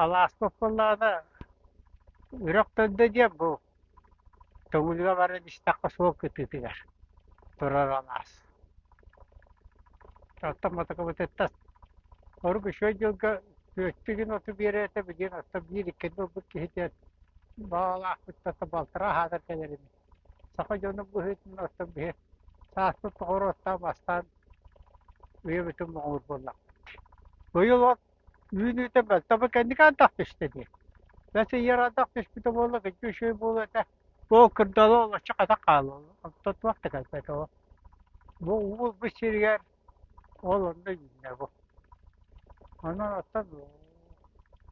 Алааспыт буоллаҕына үрэх төрдө диэн бу Төҥүлүгэ баран истэххэ суол кытыытыгар турар алаас. Оттон Матакыбытыттан орук үчүгэй дьылга түөртүү гына оту биэрэр этэ, билигин оттон биир иккини ылбыт киһи диэн баҕалаахпыттан балтараа аһаатар кэлэр ини. Саха дьонун быһыытынан оттон биһи сааспыт тухары оттоон бастаан үйэбитин моҥуур буоллахпыт. Быйыл от үүнүүтэ мөлтөх кэнники ардах түстэ дии. Бэс ыйыгар ардах түспүтэ буолла, кырдьык үчүгэй буолуо этэ. Ол кырдала олоччу хатах хаалла, онтон туох да кэлбэт ол. Бу уу ылбыт сиригэр ол онно үүннэ бу. Онон оттон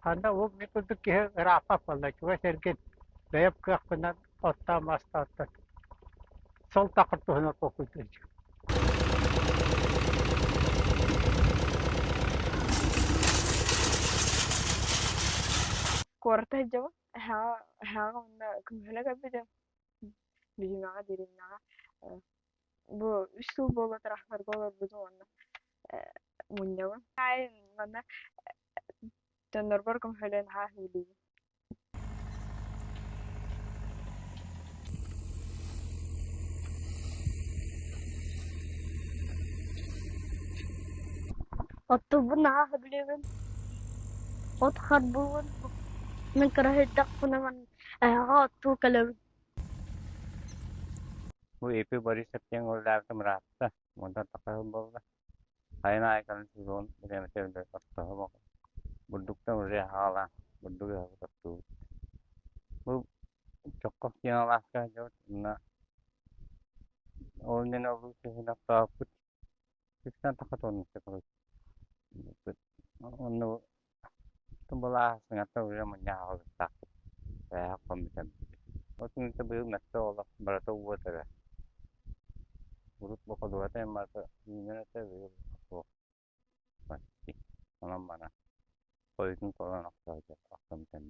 ханна ол мин курдук киһи ырааппат буолла, чугас эргин бэйэм кыахпынан оттоон мастааттан сол такыр туһунан толкуйдуур. Куората сылдьабын. Эһэҕэ эһэҕэ уонна көмүһүлэ кэлбитим. Бүлүүмэҕэ, Дириҥнэҕэ бу үс сыл буола тыраахтарга олорбутум уонна мунньабын. Манна дьоннорбор көмүһүлэн аһаа сөбүлүүбүн. Оттуубун наһаа сөбүлүүбүн, от харбыыбын, мин кыра сырдахпына эһэҕэ оттуу кэлэбин. Бу Епи Борисов диэн уоллаабытым ыраатта, уонтан тахса сыл буолла. Сайын аайы кэлэн сезон бириэмэтэ оттоһо бурдуктан уже хаалаан бурдук ыһабыт оттуубут. Бу Чоккох диэн алааска сылдьабыт уонна ол иннинэ улуус сүүһүн оттооппут үстэн тахса туоннуктар Онно былааһы саҥата уже мунньах аҕалыахтаахпыт. Эһэх хоммутам. Ол түмүктэ быйыл мөттө олох барыта уот эрэ. Урут бу ходуһата барыта үүнэр этэ быйыл суох. Почти. Онон манан хойутун толон охсоочу охсомтон.